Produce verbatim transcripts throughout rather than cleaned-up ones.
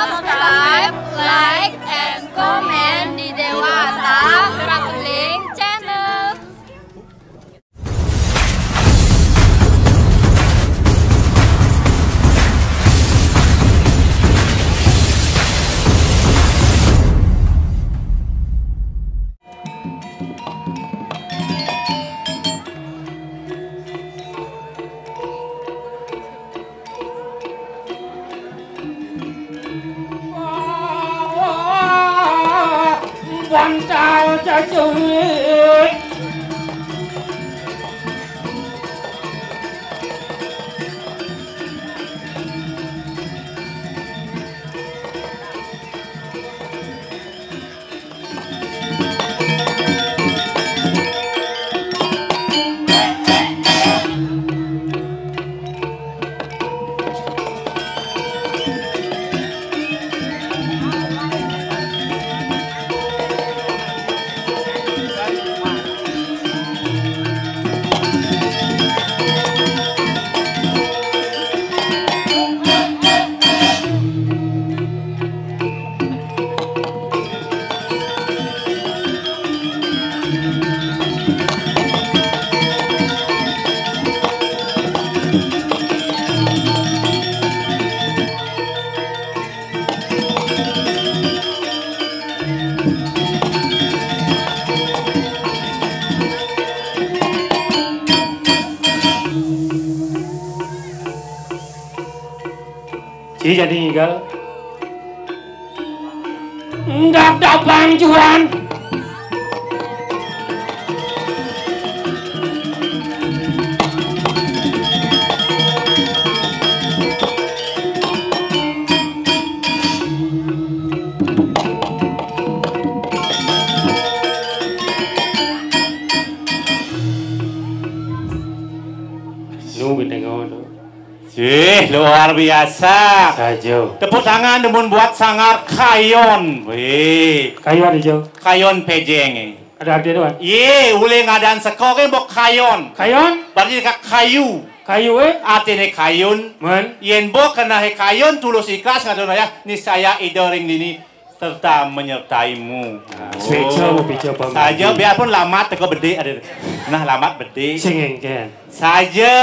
Subscribe, like, and comment di Dewata Traveling Channel. Bantal jajuit. Ci jadi ngigal. Enggak ada banjuan. Nu gini ngono. Cih, luar biasa. Saja. Tepuk tangan demun buat Sanggar Kayon. Wih. Kayon hijau. Kayon pejeng, eh. Ada artinya, Wan? Ye, ulih ngadan seka ke mbok kayon. Kayon? Berarti ka kayu. Kayu, eh? Artinya kayun. Men? Yen mbok kena he kayun tulus ikhlas ngadon ayah, niscaya Ida ring dini serta menyertaimu. Nah, sueca mau pica pamadi. Saja, biarpun lamat teka bedik ada. Nah, lamat bedik. Sing engken. Saja.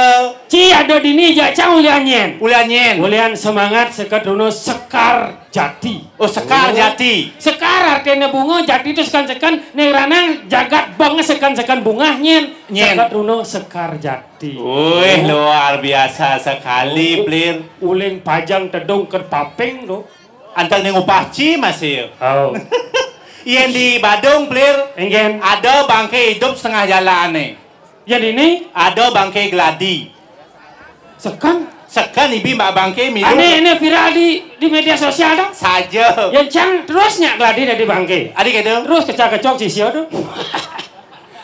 Ci ada dini jak cang ulian nyen. Ulian nyen. Ulian semangat seka truna Sekar Jati. Oh, Sekar Jati. Sekar artinya bunga, jati itu sekan-sekan, ning ranang jagat bang sekan-sekan bungah nyen. Nyen. Seka truna Sekar Jati. Wih, luar biasa sekali, Plir. Uling pajang tedung ker paping tu. Anteng ning upah ci masih. Oh. Yen di Badung, Plir, engken. Ada bangke hidup setengah jalan nih. Yen ini? Ada bangke gladi. Seken? Seken ibi mbak bangke milu. Ane, ane viral di, di media sosial dong. Saja. Yen cang terus nyak gladi dari bangke. Adi gitu? Terus kecak-kecok sisia tu.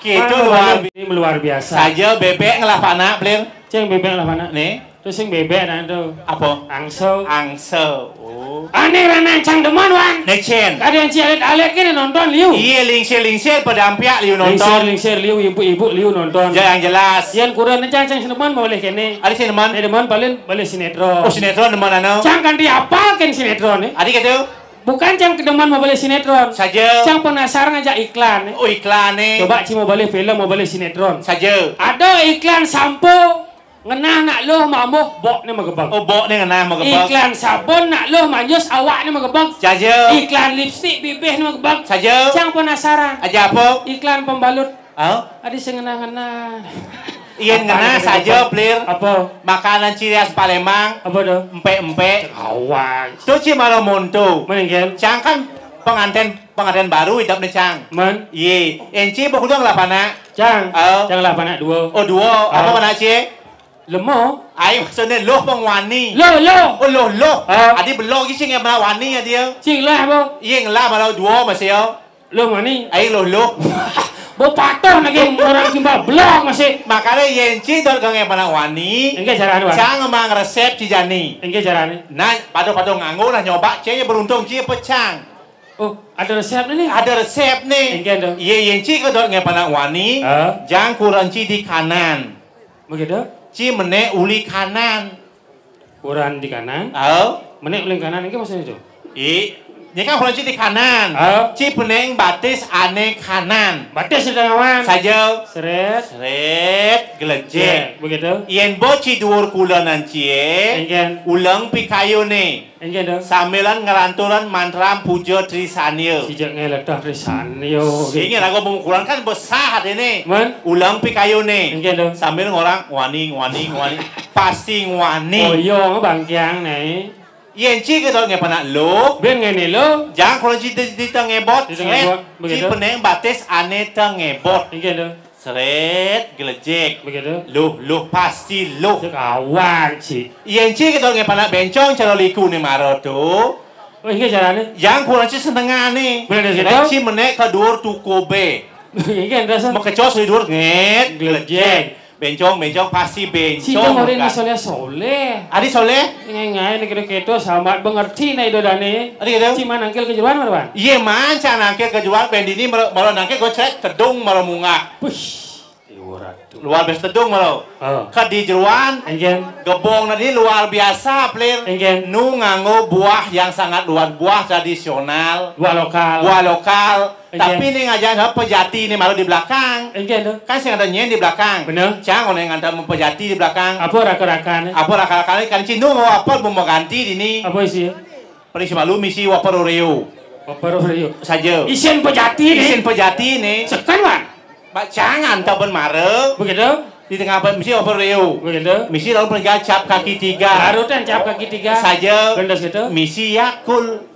Gitu. Mana luar balik bi- ini luar biasa. Saja bebek ngelah panak, Plir. Ceng bebek lah panak. Nih. Terus sing bebek nah tu. Apa? Angso. Angso. Oh. Ane ranang cang demen, Wan. Necen. Kada yang ci alit-alit kene nonton liu. Iya, lingsir-lingsir pada ampiak liu nonton. Lingsir-lingsir liu, ibu-ibu liu nonton. Ya, yang jelas. Yan kurang cang cang demen mau boleh kene. Ada sing demen? Ane demen paling boleh sinetron. Oh, sinetron demen anu. Cang kanti apa ken sinetron nih? Adi gitu. Bukan cang demen mau boleh sinetron. Saja. Cang penasaran ngajak iklan nih. Oh, iklan nih. Coba ci mau boleh film, mau boleh sinetron. Saja. Ada iklan sampo. Ngenah nak luh mambuh bok ni magebeg. Oh, bok ni ngenah magebeg. Iklan sabun nak luh manjus awak ni magebeg. Saja. Iklan lipstik bibih ni magebeg. Saja. Cang penasaran. Aja apa? Iklan pembalut. Oh? Adi sing ngenah-ngenah. Iya, apa ngenah gitu, saja, Bang? Plir. Apa? Makanan ciri khas Palembang. Apa tu? Empek-empek. Awang. Tu ci malu monto. Mending kan? Cang kan pengantin, pengantin baru hidup ni, Cang. Men? Iya. Enci berhudung lah panak. Cang. Oh. Cang lah panak dua. Oh, dua. Apa panak ci? Lemo. Ai, maksudnya luh pang wani. Luh, luh. Oh, luh, luh. Ah. Adi belok gisi ngai pernah wani ya dia. Cing lah apa? Iya, ngelah malah dua masih ya. Luh wani. Ai, luh, luh. Bo patuh lagi orang timbal belok masih. Makanya yen ci dot ngai pernah wani. Enggak carane, Wan. Cang emang resep ci jani. Enggak carane. Nah, patuh-patuh nganggo lah nyoba ci beruntung ci pecang. Oh, ada resep nih. Ada resep nih. Enggak dong. Iya, yen ci dot ngai pernah wani. Ah. Jang kurang ci di kanan. Begitu? Ci menek uli kanan. Kurang di kanan. Oh. Menek uli kanan ini maksudnya itu. Ih, nyai kan kula ci di kanan. Ah. Ci penék batis ané kanan. Batis di tengahan. Saja. Srét. Srét, glejek. Ya, begitu. Yén bot ci duur kula nan cié. Engkén. Uléng pikayuné. Engkén, Dong. Sambilan ngranturan mantra puja Trisania. Sijak ngelék dah Trisania. Sing raga pemungkuran kan besah hatiné. Men? Uléng pikayuné. Engkén, Dong. Sambil ngorang wani, wani, wani. Pasti wani. Oh iya, bangkiang né. Yén ci kéto nggih panak luh. Bén ngéné luh. Jang kula ci di, di tengah bot. Di tengah bot, begitu. Ci penék batis ané tengah bot. Engkén, Dong. Srét, glejek. Begitu. Luh, luh, pasti luh. Cék awak, ci. Yén ci kéto nggih panak béncong cara liku né mara to. Oh, inggih carané. Jang kula ci senengané. Bener, Dong. Ci menék ka duur tukubé. Inggih, Dong. Makecos di duur, ngét, glejek. Glejek. Béncong, béncong, pasti béncong. Sing ora soleh-soleh. Adi soleh? Ngaé-ngaé né kéto-kéto sambat mengerti né Ida dané. Adi kéto? Cuma nangkil ka jeroan, Marwan. Iya, man, cang nangkil ka jeroan, bén dini mara, mara nangkil gocék tedung mara munggah. Push. Iwa ratu. Luar biasa tedung mara. Oh. Ka di jeroan. Engkén. Gebong tadi luar biasa, Plir. Engkén. Nu nganggo buah yang sangat luar, buah tradisional. Buah lokal. Buah lokal. Iya. Tapi né ngajak sama pejati né malu di belakang. Engkén to. Kan sing ada nyén di belakang. Bener. Cang ono yang ngantar pejati di belakang. Apa raka-rakané? Apa raka-rakané kan cino mau apa mau ganti dini. Apa isi? Paling semalu misi wafer Oreo. Wafer Oreo. Saja. Isin pejati né. Isin pejati né. Sekan, Wan. Pak cang antar ben mara. Begitu. Di tengah apa misi wafer Oreo. Begitu. Misi lalu pergi cap kaki tiga. Larutan cap kaki tiga. Saja. Bener gitu. Misi Yakult.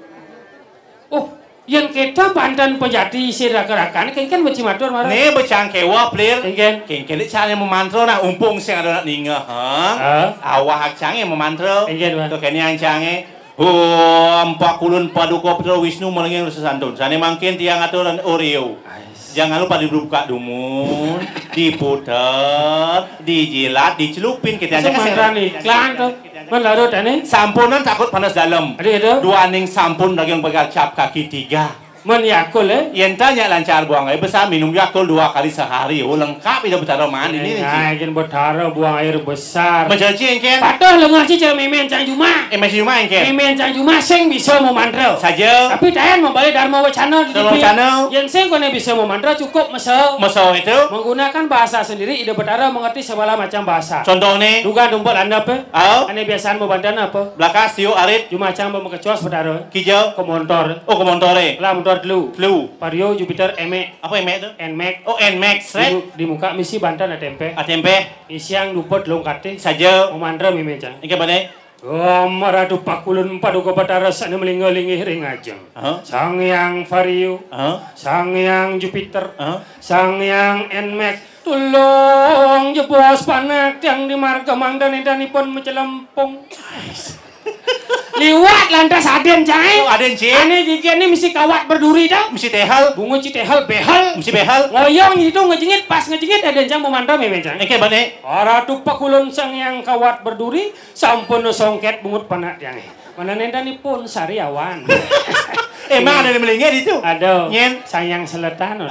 Oh, yén kéto banten pejati isi raka-rakané, kénkén beci matur mara. Né becang kéweh, Plir. Kénkén. Kénkén dék cang yang memantra nah umpung sing ada nak ningeh, ha? Ah. Awak cang yang memantra. Kénkén, Bang. To kéné yang cangé. Om pakulun paduka putra Wisnu malenging rasa santun. Sané mangkin tiang atur Oreo. Ais. Jangan lupa dibuka dumun, diputer, dijilat, dicelupin kita. Masa jangan mantra iklan to. Men larut ané. Sampunan takut panas dalam. Adi itu. Duaning sampun daging pegal cap kaki tiga. Men Yakult, eh. Yén tanya lancar buang air besar, minum Yakult dua kali sehari. Oh, lengkap itu Betara mandi ini. Nah, kin Betara buang air besar. Mencaci engkén. Patuh lengah ci cara mémén cang jumah. Eh, masih jumah engkén. Mémén cang jumah sing bisa memantra. Saja. Tapi tayan membalik Dharma Wacana di Dharma Wacana. Yén sing koné bisa memantra cukup meso. Meso itu. Menggunakan bahasa sendiri, Ida Betara mengerti segala macam bahasa. Contohné. Duga tumpuk landep, eh. Au. Ané biasaan mau banten apa? Blakas, tiuk, arit. Jumacang mau makecos, Betara. Kijel. Ke montor. Oh, ke montoré. Lah, montor telu. Telu. Vario, Jupiter, Emek. Apa Emek to? Nmax. Oh, Nmax, srét. Di, di muka misi banten atémpéh. Atémpéh. Isiang dupet longkaté. Saja. Memantra mémén cang. Engkén pané. Om Ratu Pakulun Paduka Betara sané melingga-linggih ring ajeng. Hah? Sang Hyang Vario, hah? Sang Hyang Jupiter, hah? Sang Hyang Nmax, tulung jebos panak tiang di marga mangdané danipun macelempung. Liwat lantas adén cai. Oh, adén, Ci. Ané gigi ané misi kawat berduri to. Misi téhel. Bungut ci téhel, béhel. Misi béhel. Ngoyong itu ngejengit, pas ngejengit adén cang memantra mémén cang. Engkén pané. Ratu Pakulun Sang Hyang Kawat Berduri, sampun songkét bungut panak tiangé. Mana néntanipun sariawan. Emang ada di melingit itu? Aduh. Nyén. Sang Hyang Seletan.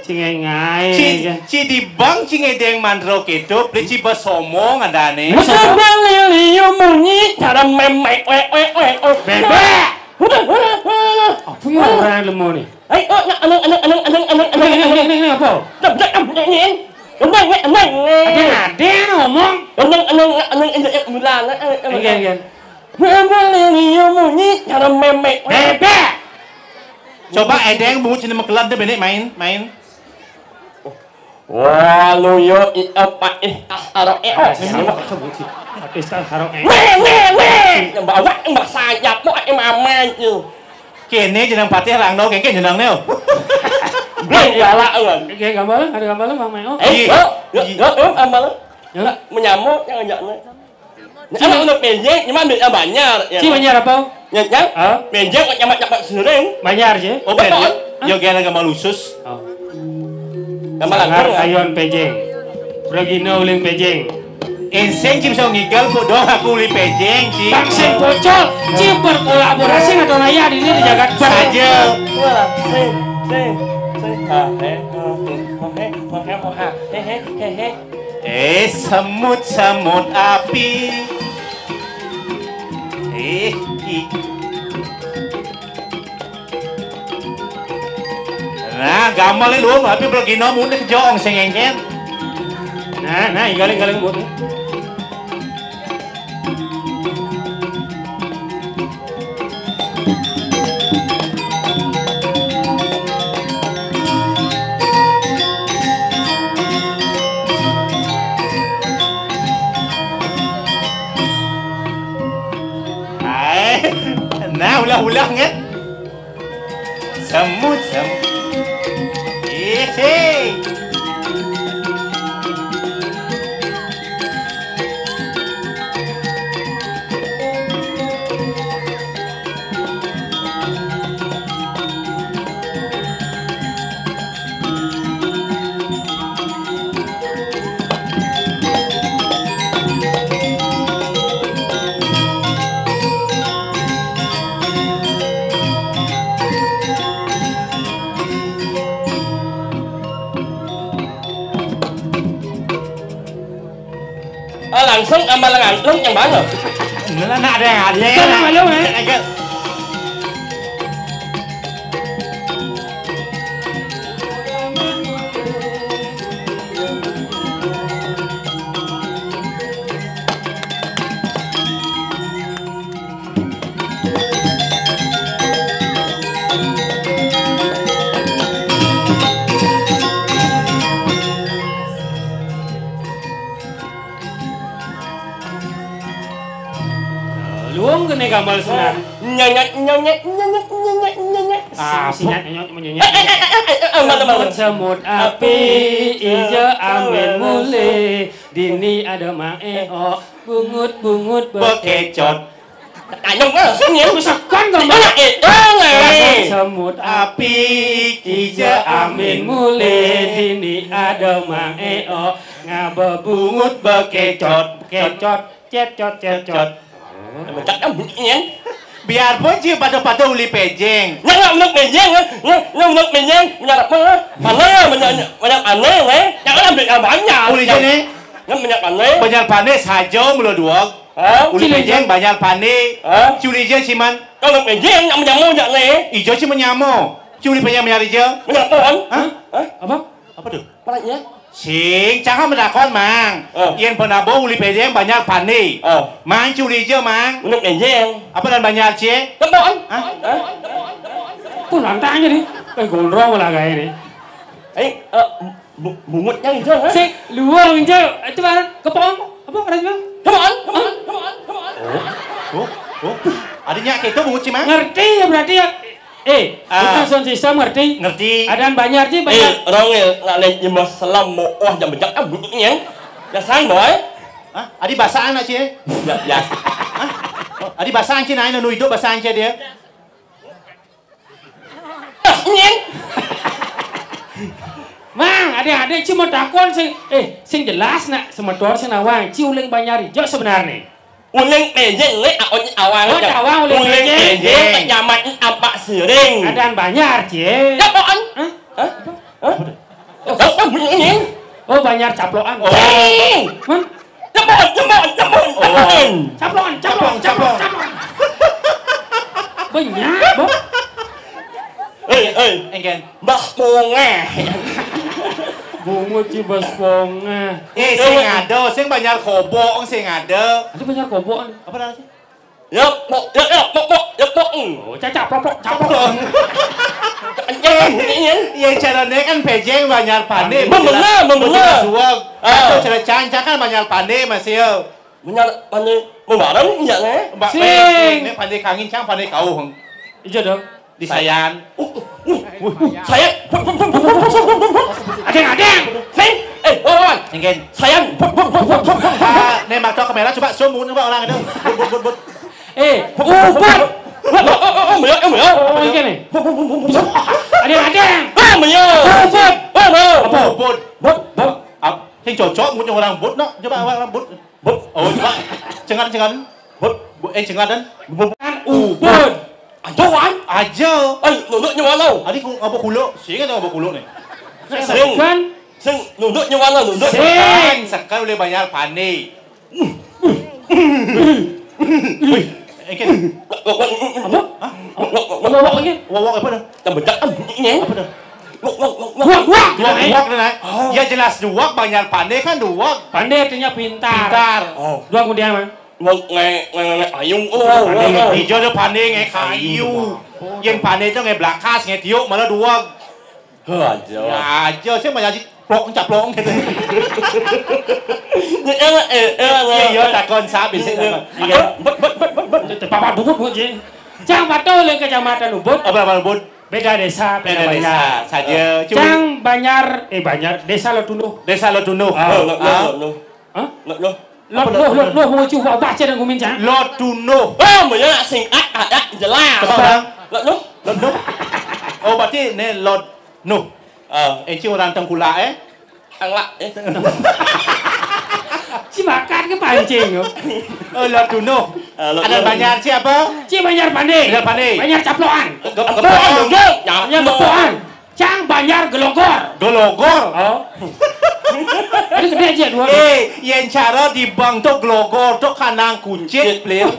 Cingengai. Ci, ci di bang cingedeng mandro kedo, beli ci basomong ada nih. Musik bang liliu munyi cara memek wek wek wek wek. Bebek. Udah, udah, udah. Apa ya orang lemo nih? Hai, oh, nak, anang, anang, anang, anang, anang, anang, Ning, ning, anang. Ning, ning, ning, apa? Nak, nak, nak, nak, ning. Anang, anang, anang. Ada, ada ngomong. Anang, anang, anang, anang, anang, anang, anang. Enggak, enggak. Bang liliu munyi cara memek. Bebek. Coba edeng bungut sini mekelan deh, benek main, main. Wah, luyo, i, apa, ih, ah, aro, eh, oh. Artis tak harok, eh. Weh, weh, weh. Bawa, mbak sayap, mau, eh, mama itu. Kene jeneng patih rang no, kengke jeneng neo. Blek galak, kan. Oke, gambar, ada gambar, Bang Mayo. Eh, oh, yo, yo, yo, gambar. Ya. Menyamuk yang ajaknya. Anu, anu, penjeng, cuma ambil yang banyak, ya. Ci banjar apa? Ya, ya. Hah? Penjeng kok nyamat-nyamat sering. Banjar, Ci? Oh, betul. Yo, gaya agama lusus. Oh. Gambar Sangar lagu, ya. Ayon pejeng. Regina uling pejeng. Inseng, Ci, bisa ngigal, bodoh, aku uli pejeng, Ci. Bang sing pocol, Ci, berkolaborasi atau raya di ini di jagat ber- Saja. Wah, sing, sing, sing. Ah, eh, oh, eh, oh, eh, oh, eh, oh, ah, eh, eh, eh, eh. Eh, semut-semut api. Eh, i. Nah, gampang nih lu, tapi belum gino mudik jong sing engken. Nah, nah, galing-galing buat. Nah, ulah-ulah nget. Semut, semut. Isi. Ah, langsung sama langsung yang mana? Ini lah, nak ada yang ada. Itu yang mana, eh? Luang kene gamal senar. Nyanyak, nyanyak, nyanyak, nyanyak, nyanyak. Ah, si nyanyak, nyanyak, nyanyak. Eh, eh, eh, eh, eh, eh, eh, mata, mata. Semut, semut api, ijo amin mulih. Dini ada mang eo, bungut-bungut bekecot. Bekecot. Ayo, Mas, ini ya. Masakan gambar. Eh, eh, eh, eh. Semut api, kija amin mulih, dini ada mang eo, ngaba bungut bekecot, kecot, cecot, cecot. Becak kan bunyinya. Biarpun sih pada-pada uli pejeng. Nggak, nggak, nggak pejeng, nggak, nggak, nggak, nggak pejeng. Banyak apa? Mana, banyak, banyak aneh, eh. Jangan ambil yang banyak. Uli je nih. Nggak banyak aneh. Banyak panis, hajo mula dua. Hah? Uli pejeng banyak panik. Hah? Culi je ciman. Kalau pejeng nak menyamo jak le. Ijo ciman nyamo. Culi pejeng banyak ijo. Menyakon. Hah? Hah? Apa? Apa tuh? Paniknya? Sing, jangan menakon, Mang. Oh. Yen penabo uli pejeng banyak panik. Oh. Mang culi je, Mang. Menurut pejeng. Apa dan banyak cie? Tepon. Hah? Hah? Pun lantangnya nih. Eh, gondrong malah kayak ini. Eh, eh, Bu-, bungut yang hijau, ha? Sik, luang hijau. Itu barang kepong. Apa, ada juga? Come on, come on, come on, come on. Oh, oh, oh. Adanya kayak itu bungut sih, Mang? Ngerti ya berarti ya? Eh, ah, bukan sound system ngerti? Ngerti. Adaan banyak sih, banyak. Eh, orang ya, nak lain nyemas selam, mau, oh, jam bejak, ah, bunyinya. Ya, sang, boy. Hah? Adi basaan, Acil? Ya, ya. Hah? Oh, adi basaan, Cina, anu hidup basaan, Cina, dia. Nyen. Mang, adik-adik cuma takon sing, eh, sing jelas nak semeton sing nawang, ci uling Banjar Ijo sebenarnya. Uling pejeng le, aon awang. Oh, tawang uling pejeng. Uling pejeng, nyaman ampak siring. Adaan Banjar, ci. Ya, apaan? Hah? Hah? Hah? Oh, oh, bunyi ini. Oh, Banjar caplokan. Oh. Cing! Hah? Cepot, cepot, cepot, cepot. Caplokan, caplokan, caplokan, caplokan. Banyak, Bos. Hei, hei. Engken. Bas pongah. Bungut ci bas pongah. Eh, sing ada, sing Banjar Kobok, sing ada. Ada Banjar Kobok. Apa namanya? Ya, pok, ya, ya, pok, pok, ya, pok. Oh, cacak, plok, plok, caplok. Anjing, ini, ya. Iya, caranya kan pejeng Banjar Pane. Membenar, membenar. Suwag. Ah. Atau cara cancak kan Banjar Pane, Mas, ya. Banjar Pane, membarang, iya, ne? Mbak, sing. Ini Pane Kangin, cang Pane Kauh. Iya dong. Di Sayan. Uh, uh, uh, uh, uh, Sayan. Adeng, adeng. Sing. Eh, lawan. Engken. Sayan. Ah, nih, Mak, kamera coba zoom, coba orang ada. But, but, but, but. Eh, ubud. Oh, oh, oh, oh, oh, oh, oh. Oh, ini nih. Ada, ada. Oh, iya. Ubud. Oh, no. Apa? Ubud. Bud, bud. Ap-, sing cocok punya orang but, no. Coba awak orang but. But. Oh, coba. Cengan, cengan. But. Bu-, eh, cengan dan. Bukan ubud. Aja, wan. Aja. Ay, nunduk nyawa lo. Adi ku-, apa kulo? Sing ada apa kulo nih? Sing. Kan? Sing, nunduk nyawa lo, nunduk. Sing. Sekan, sekan oleh banyak panik. Wih, engken. Apa? Hah? Apa? Apa? Apa? Apa? Wawak apa dah? Tambah cakep, ini. Apa dah? Wak, wak, wak, wak. Wak, wak, gitu, eh. Duweg, duweg, nah. Oh. Ya jelas duweg, banjar pandé kan duweg. Pandé artinya pintar. Pintar. Oh. Duweg kemudian mah. Wak, nge, nge, nge, ayu. Oh, oh, pandé, oh, oh. Ijo do pandé nge kayu. Ayu. Yang pandé itu nge blakas, nge tiuk, malah duweg. Heh, aja. Ya aja, saya mah jadi plok, caplok gitu. Ya, eh, eh, eh, iya, iya, takon sabi sih, takon. Iya. Bet, bet, bet, bet, bet. Papa bubut, Bu, Ji. Cang Pato, lain Kecamatan Ubud. Apa nama Ubud? Beda desa, beda desa. Beda banjar. Saja. Cuma Cang Banjar, eh, Banjar, Desa Lotunduh. Desa Lotunduh. Ah. Loh, loh, loh, loh, loh. Hah? Loh, loh. Loh, apa loh, loh, loh, loh, mau cuba baca dan gumin, Cang. Lotunduh. Oh, banyak sing, ah, ah, ah, jelas. Coba, Bang. Loh, loh. Lotunduh. Oh, berarti ne Lotnuh. Ah. Eh, cing orang Tengkulak, eh? Anglak, eh. Ci bakat ke pancing, yo? Oh, Lotunduh. Ah, Lotunduh. Ada banjar siapa? Ci banjar pandé. Banjar pandé. Banjar caplokan. Gep-, gepokan. Gepokan, dong, Jung. Ya, gepokan. Cang banjar gelogor. Gelogor? Oh. Ini gede aja, dua. Eh, yang cara di bank tuh gelogor tuh kandang kucit, Plil.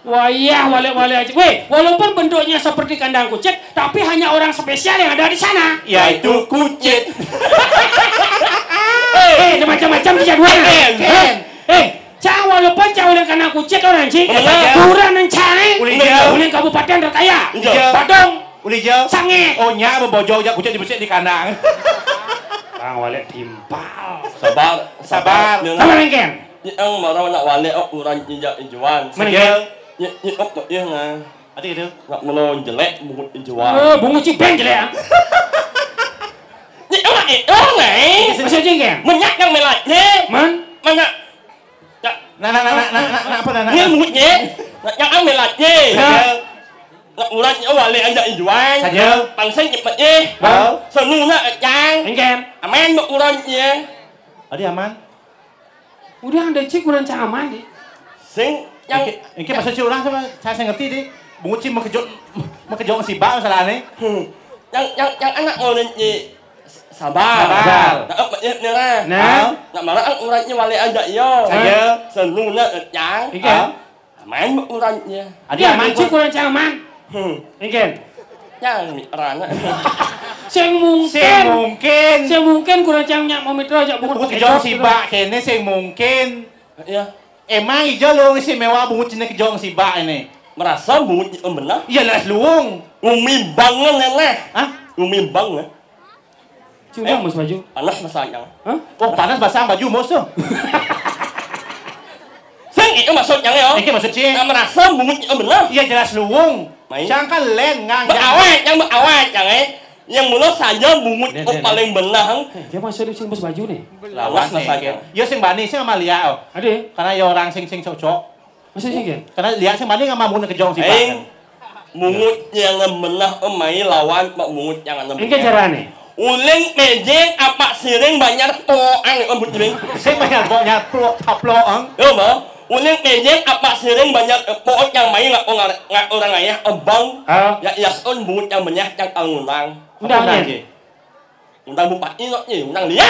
Wah, iya, wale-wale aja. Weh, walaupun bentuknya seperti kandang kucit, tapi hanya orang spesial yang ada di sana. Yaitu kucit. Eh, ada macam-macam di jadwal. Ken, Ken. Eh, Cang, walaupun Cang uling kandang kucit orang, Ci. Iya. Kurang yang Cang, eh. Uling jauh. Uling kabupaten terkaya. Iya. Badung. Uling jauh. Sange. Oh, nya bebojol aja kucit dibesik di kandang. Bang, wale timpal. Sabar, sabar. Sabar. Sabar, Ken. Yang marah nak wale, oh, urang injak injuan. Mana, Ken? Iya. Nyek, nyek, oh, iya, nah. Ada gitu. Nak melon jelek, bungut injuan. Oh, bungut cibeng jelek, ah. Nyek, oh, eh, oh, nah. Maksudnya, Ken? Menyak yang melatnya. Man? Mana? Ya. Nah, nah, nah, nah, nah, nah, nah, apa, nah, nah, ini nah. Mulutnya. Nah, yang ambil lagi. Nah. Nak urat, oh, wale aja injuan. Saja. Pangsai cepatnya. Nah. Senuna kacang. Engken. Aman, nak uratnya. Tadi aman? Udah ada cik kurang cang aman, deh. Sing, yang engke, engke maksud si orang sama, saya, saya ngerti, deh. Bungut cing mekejok, mekejok si bang, masalahnya. Hmm. Yang, yang, yang anak mau nanti. Sabar. Sabar. Nah, eh, ya, nyerah. Nah. Nak marah, ang uratnya wale aja, iyo. Saya. Senuna kacang. Iya. Ah. Main uratnya. Adi ya, aman, mancing kok. Kurang cang aman. Hmm. Engken. Yang ni, rana. Sing mungkin. Sing mungkin. Sing mungkin kurang cang nyak mau mitra aja bungut kejong si bak kene sing mungkin. Iya. Emang ijo lo istimewa bungut cine kejong si bak ini? Merasa bungut itu benar? Iya, las luung. Umi bangun, Nenek. Hah? Umi bangun. Cuma, eh, mas baju. Panas masanya. Hah? Oh, panas basang baju mus tuh. Sing itu maksudnya, yo. Iki maksud, Ci. Nah, merasa bungut itu benar. Iya, jelas luung. Main. Cang kan len ngang. Berawet, yang berawet, yang, eh. Yang mula saja bungut, den, oh, den, paling benar. Eh, dia maksudnya sing mas baju nih. Lawas nih, masanya. Yo, sing bani, sing sama liat, oh. Ada. Karena ya orang sing, sing cocok. Masa sih, Ken? Karena lihat sih, mending sama muna kejong sih, Pak. Aing, mungut yang menah, eh, mai lawan, Pak, mungut yang menah. Engke carane. Uling mejeng apa siring banyak poang, eh, but siring. Sing banyak poang, nyaplo, taplo, ang. Yo, Bang. Uling mejeng apa siring banyak, eh, poang yang mai nggak orang, nggak orang ayah, eh, Bang. Ah. Ya, ya, on mungut yang banyak yang kalunang. Udah, apa Ken? Lagi? Undang bupati, no, ye, undang dia.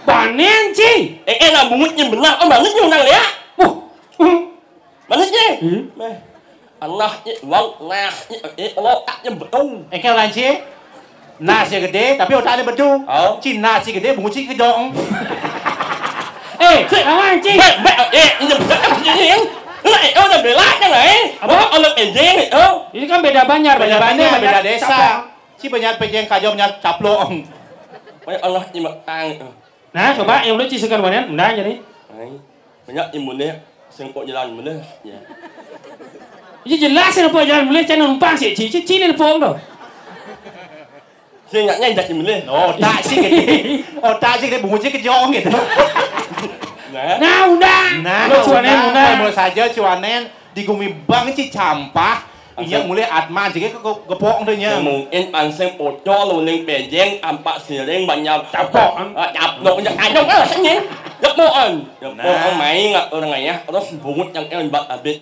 Banen, Ci. Eh, eh, nah, bungut ye benar, oh, banet ye undang dia. Wah. Banet ye. Hmm. Meh. Anak ye, uang, nah, ye, eh, otak ye betul. Eh, kayak orang, Ci. Nah, si gede, tapi otaknya betul. Oh. Ci, nah, si gede, bungut si kejong. Eh, lawan, Ci. Be, be, eh, ini betul, eh, ini, eh. Lah, eh, oh, udah bela, kan, eh? Apa? Oh, oleh ejeng, eh, oh. Ini kan beda banjar, beda banjar, beda desa. Siapa? Ci banjar pejeng kajo banjar caplo. Banyak Allah imak tang. Nah, coba yang lu cisikan wanen, udah jadi. Ai, banyak imun deh, sengkok jalan bener. Ya. Iya jelas ya, apa jalan mulai, cina numpang sih, ci, ci, ci, nelpon tuh. Sing nggak nyai jadi mulai. Oh, tak sih gitu. Oh, tak sih gitu, bungut sih kejong gitu. Nah. Nah, udah. Nah, lu cuanen, udah. Udah. Mulai saja cuanen. Di gumi bang ci campah, inya mulai atman, jadi ke, ke, gepok udah nya. Ya, mungkin panseng pocol, uling pejeng, ampak siring, banyak capok. Ah, capok, ya, kanyang kan rasanya. Jepokan. Jepokan, nah. Main nggak orang ayah, terus bungut yang enak buat abis.